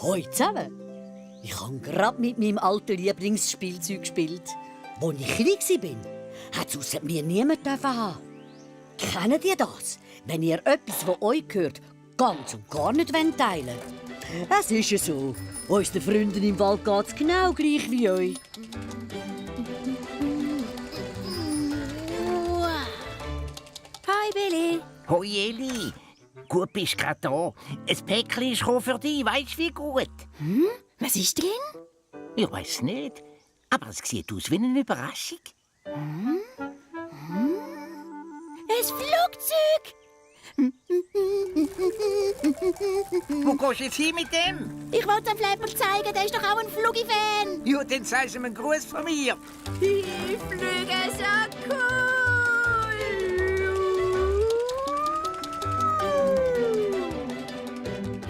Hoi zusammen. Ich habe gerade mit meinem alten Lieblingsspielzeug gespielt. Als ich klein war, hat es ausser mir niemand haben. Kennt ihr das? Wenn ihr etwas, das euch gehört, ganz und gar nicht teilen wollt? Es ist ja so. Unseren Freunden im Wald geht es genau gleich wie euch. Hi Billy. Hoi Eli, gut bist grad da. Ein Päckchen ist für dich, weisst wie gut? Was ist drin? Ich weiss nicht, aber es sieht aus wie eine Überraschung. Ein Flugzeug! Wo gehst du jetzt hin mit dem? Ich wollte dem Flapper zeigen, der ist doch auch ein Flugi-Fan. Ja, dann sagst du ihm einen Gruß von mir. Ich fliege so cool.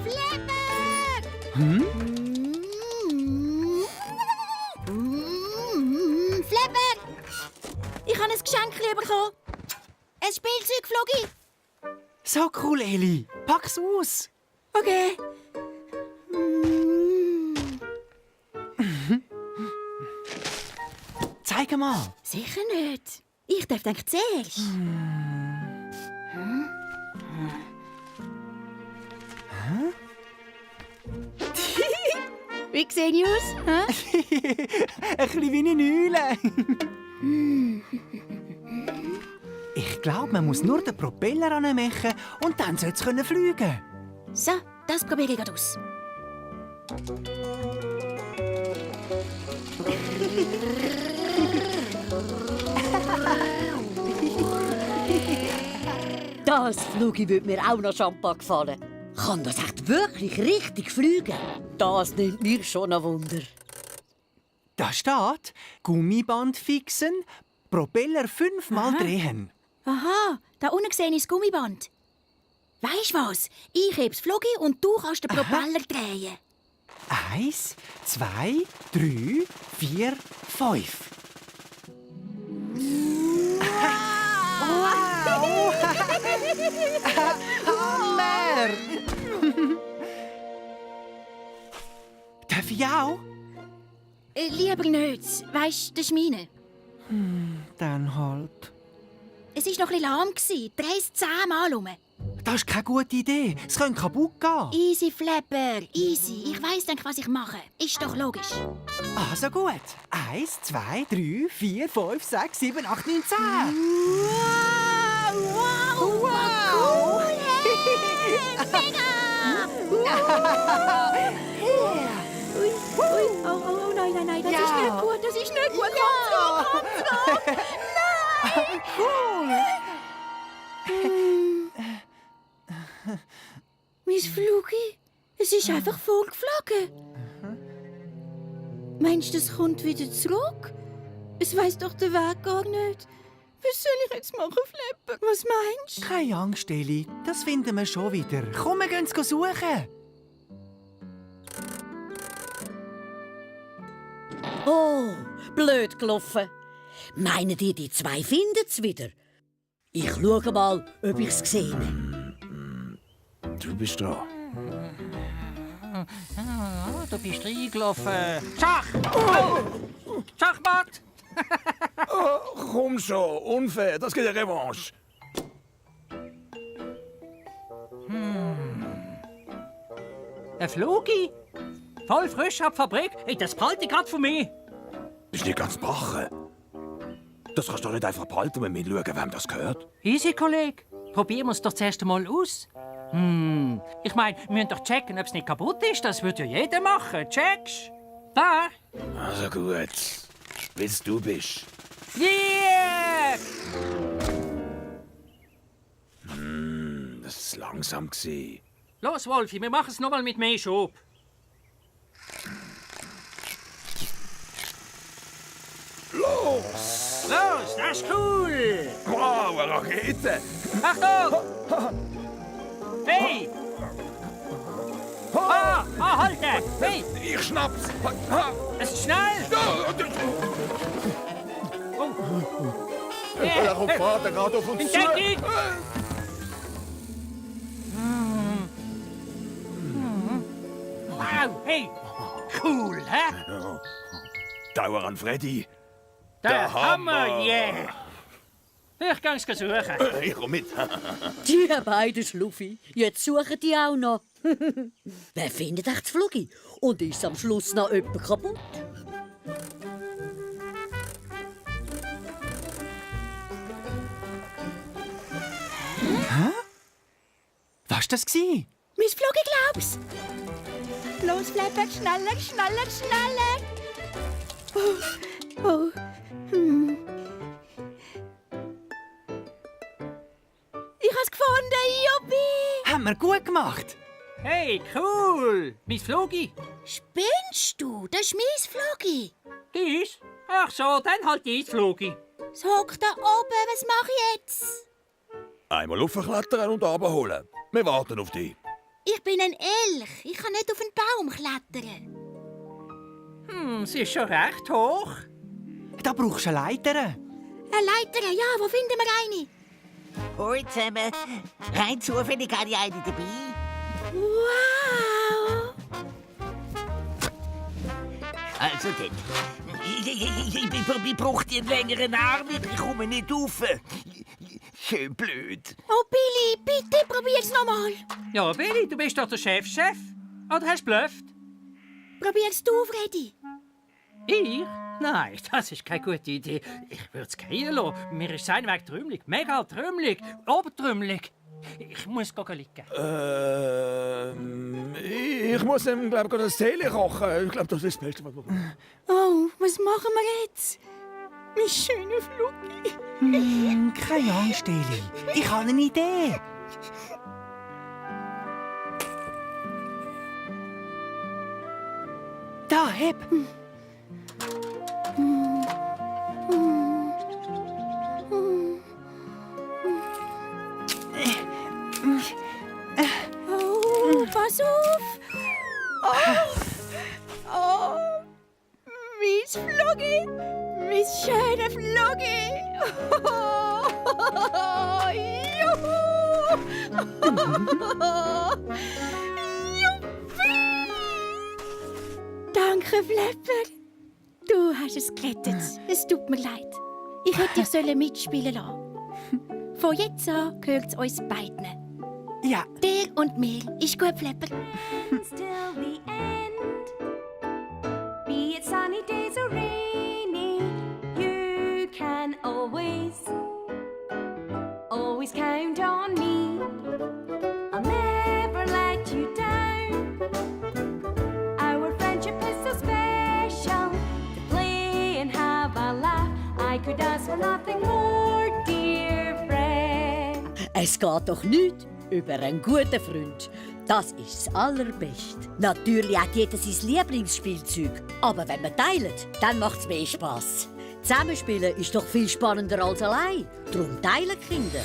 Flapper! Flapper! Ich habe ein Geschenk bekommen. Ein Spielzeug, Flugi. So cool, Eli. Pack's aus. Okay. Zeig mal. Sicher nicht. Ich darf denken zuerst. Wie sehe ich aus? Hä? Ein bisschen wie eine Eule. Ich glaube, man muss nur den Propeller anmachen und dann soll es fliegen. So, das probiere ich gerade aus. Das Flugi würde mir auch noch Champagne gefallen. Kann das echt wirklich richtig fliegen? Das nimmt mir schon ein Wunder. Da steht, Gummiband fixen, Propeller 5-mal drehen. Aha, da unten sehe ich das Gummiband. Weisst was? Ich heb das Flugi und du kannst den Propeller drehen. 1, 2, 3, 4, 5. Wow! Hammer! Darf ich auch? Lieber nicht. Weisst, das ist meine. Dann halt. Es war noch ein bisschen lahm. Dreh es 10-mal um. Das ist keine gute Idee. Es könnte kaputt gehen. Easy, Flapper. Easy. Ich weiss dann, was ich mache. Ist doch logisch. Also gut. 1, 2, 3, 4, 5, 6, 7, 8, 9, 10. Wow! Cool! Hey, mega! Ui. Oh, nein. Das ist nicht gut. Das ist nicht gut. Komm zurück. Nein! Cool. Mein Flugi, es ist einfach vorgeflogen. Meinst du, es kommt wieder zurück? Es weiss doch den Weg gar nicht. Was soll ich jetzt machen, Flapper? Was meinst du? Keine Angst, Eli. Das finden wir schon wieder. Komm, wir gehen es suchen. Oh, blöd gelaufen. Meinen ihr, die zwei finden es wieder? Ich schaue mal, ob ich es gesehen habe. Du bist dran. Du bist reingelaufen. Schach! Oh. Schachmatt! Komm schon, unfair, das geht eine Revanche. Ein Flugi? Voll frisch ab Fabrik? Hey, das behalte ich gerade von mir. Bist nicht ganz bachen. Das kannst du doch nicht einfach behalten, wenn wir schauen, wem das gehört. Easy, Kollege. Probieren wir es doch zuerst einmal aus. Ich meine, wir müssen doch checken, ob es nicht kaputt ist. Das würde ja jeder machen. Checkst? Da. Also gut, bis du bist. Yeah! Das war langsam. Los, Wolfi, wir machen es nochmal mit mehr Schub. Los! Los, das ist cool. Wow, eine Rakete! Achtung! Hey! Halte! Hey! Ich schnapp's! Es ist schnell! Da kommt Vater gerade auf uns zu. Entdeckung! Wow, hey! Cool, hä? Dauer an Freddy. Der Hammer, yeah! Ich geh's suchen. Ich komm mit. Die beiden Schluffi. Jetzt suchen die auch noch. Wer findet echt das Flugi? Und ist am Schluss noch jemand kaputt? Was war das? Gewesen? Mein Flugi, glaub's. Los, Flipper, schneller, schneller, schneller. Oh. Ich hab's gefunden, Juppie. Haben wir gut gemacht. Hey, cool! Mein Flugi. Spinnst du? Das ist mein Flugi. Dies? Ach so, dann halt dein Flugi. Es hockt da oben, was mache ich jetzt? Einmal raufklettern und runterholen. Wir warten auf dich. Ich bin ein Elch. Ich kann nicht auf einen Baum klettern. Sie ist schon recht hoch. Da brauchst du eine Leiter. Eine Leiter, ja, wo finden wir eine? Hoi zusammen. Rein zufällig habe ich eine dabei. Wow! Also dann. Ich brauche einen längeren Arm, ich komme nicht rauf. Schön blöd. Oh, Billy, bitte probier's nochmal. Ja, Billy, du bist doch der Chef. Oder hast du blufft? Probier's du, Freddy. Ich? Nein, das ist keine gute Idee. Ich würde es gehen lassen. Mir ist sein Weg trümmelig. Mega trümmelig. Obertrümmelig. Ich muss liegen. Ich muss ihm, glaube ich, das Tee kochen. Ich glaube, das ist das Beste, was wir machen. Oh, was machen wir jetzt? Mein schöner Flugi. Keine Angst, Eli. Ich habe eine Idee. Da, heb. Oh, pass auf. Oh, mein Flugi. Mein schöner Flugi. Oh, juhu. Juppie. Danke, Flipper. Du hast es gerettet. Es tut mir leid. Ich hätte dich mitspielen lassen. Von jetzt an gehört es uns beiden. Ja, Dir und mir. Ist gut, Flipper. Till the end. Be it sunny days or rainy, you can always count on me. I'll never let you down. Our friendship is so special. To play and have a laugh, I could ask for nothing more, dear friend. Es geht doch nicht über einen guten Freund. Das ist das Allerbeste. Natürlich hat jeder sein Lieblingsspielzeug. Aber wenn man teilt, dann macht es mehr Spass. Zusammenspielen ist doch viel spannender als allein. Darum teilen Kinder.